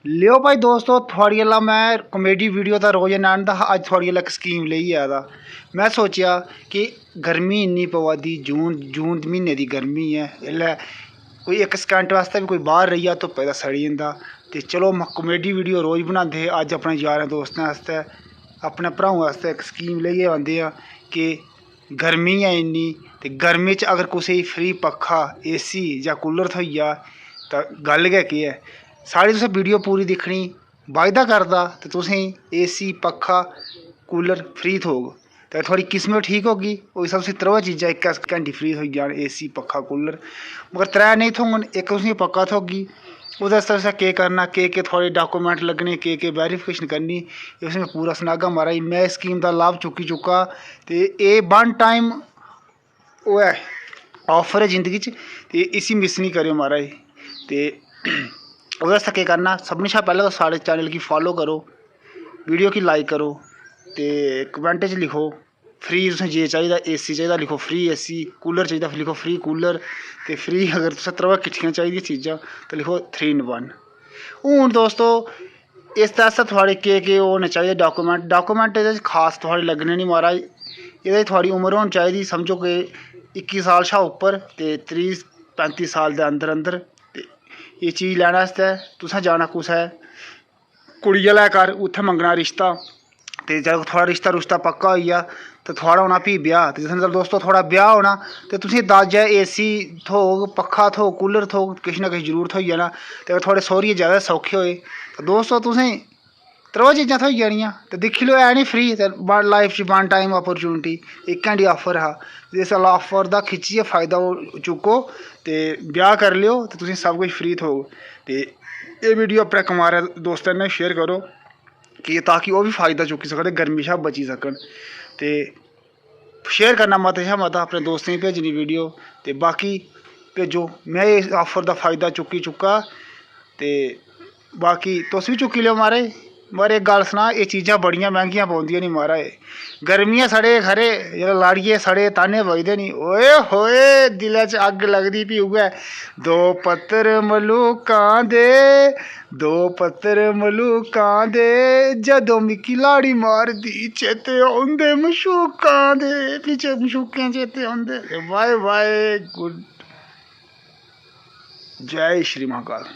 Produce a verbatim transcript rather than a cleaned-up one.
लियो भाई दोस्तो, थुआढ़ी गल्ला में कॉमेडी वीडियो दा रोज आनंद हा। अज्ज थुआढ़ी गल्ला इक स्कीम लेइयै आए दा। में सोचेआ कि गर्मी इन्नी पवा दी, जून जून दे म्हीने दी गर्मी ऐ, इसलै कोई इक सकैंट आस्तै बी कोई बाहर रेही जा, धुप्पै दा सड़ी जंदा। ते चलो, कॉमेडी वीडियो रोज बनांदे हे, अज्ज अपने यारें दोस्तें आस्तै, अपने भ्राएं आस्तै इक स्कीम लेइयै आंदे आं कि गर्मी ऐ इन्नी, ते गर्मी च अगर कुसै गी फ्री पक्खा, एसी जां कूलर थ्होई जा, तां गल्ल गै केह् ऐ। साढ़ी तुसें वीडियो पूरी दिक्खनी, बा'यदा करदा ते तुसें गी एसी, पक्खा, कूलर फ्री थ्होग। ते थुआढ़ी किस्मत ठीक होगी, होई सकदा तुसें त्र'वै चीजां इक्कै घैंटी फ्री थ्होई जान, एसी, पक्खा, कूलर। मगर त्रै नेईं थ्होङन, इक तुसें गी पक्का थ्होगी। ओह्दे आस्तै तुसें केह् करना, केह् केह् थुआढ़े डाकूमैंट लग्गने, केह् केह् वैरिफिकेशन करनी, एह् तुसें में पूरा सनागा महाराज। में इस स्कीम दा लाभ चुक्की चुक्का, ते एह् वन टाइम ओह् ऐ, आफर ऐ जिंदगी च, ते इसी मिस निं करेओ महाराज। ते ओह्दे आस्तै केह् करना, सभनें शा पैह्लें तुस साढ़े चैनल गी फालो करो, वीडियो गी लाइक करो, ते कमैंट च लिखो फ्री, तुसें जे चाहिदा, एसी चाहिदा, लिखो फ्री एसी, कूलर चाहिदा, लिखो फ्री कूलर, ते फ्री अगर तुसें त्र'वै किट्ठियां चाहिदियां चीजां, ते लिखो थ्री इन वन। हून दोस्तो, इस आस्तै थुआढ़े केह् केह् होने चाहिदे डाकूमैंट? डाकूमैंट एह्दे च खास थुआढ़े लग्गने निं महाराज। एह्दे च थुआढ़ी उमर होनी चाहिदी, समझो कि इक्की साल शा उप्पर ते त्रीह् पैंती साल दे अंदर अंदर। ते एह् चीज लैने आस्तै तुसें जाना कुसै कुड़ी आह्लै घर, उत्थै मंगना रिश्ता। ते जदूं थुआढ़ा रिश्ता रुश्ता पक्का होई गेआ, ते थुआढ़ा होना फ्ही ब्याह्। ते जिस दिन दोस्तो थुआढ़ा ब्याह् होना, ते तुसें दाजै एसी थ्होग, पक्खा थ्होग, कूलर थ्होग, किश ना किश जरूर थ्होई जाना। ते अगर थुआढ़े सौह्रिये जैदा सौखे होए, ते दोस्तो तुसें त्र'वै चीजां थ्होई जानियां। ते दिक्खी लैओ, है निं फ्री, ते लाइफ च वन टाइम अपॉर्चुनिटी, इक घैंटी आफर हा। इस आफर दा खिच्चियै फायदा चुक्को, ते ब्याह् करी लैओ, ते तुसें सब किश फ्री थ्होग। ते एह् वीडियो अपने कमारै दोस्तें कन्नै शेयर करो, कि ताकि ओह् बी फायदा चुक्की सकन ते गर्मी शा बची सकन। ते शेयर करना मते शा मता, अपने दोस्तें गी भेजनी वीडियो। ते बाकी भेजो, में इस आफर दा फायदा चुक्की चुक्का। ते बाकी तुस बी चुक्की लैओ महाराज। मगर इक गल्ल सनां, एह् चीजां बड़ियां मैंह्गियां पौंदियां नी महाराज। गर्मियां सड़े खरे, जेल्लै लाड़िये सड़े तान्ने बजदे नी, ओए होए, दिलै च अग्ग लगदी फ्ही उ'ऐ। दो पत्तर मलूकां दे, दो पत्तर मलूकां दे, जदों मिकी लाड़ी मारदी, चेते औंदे मशूकां दे, फ्ही चे-, मशूकें चेते औंदे। वाए वाए, गुड। जय श्री महाकाल।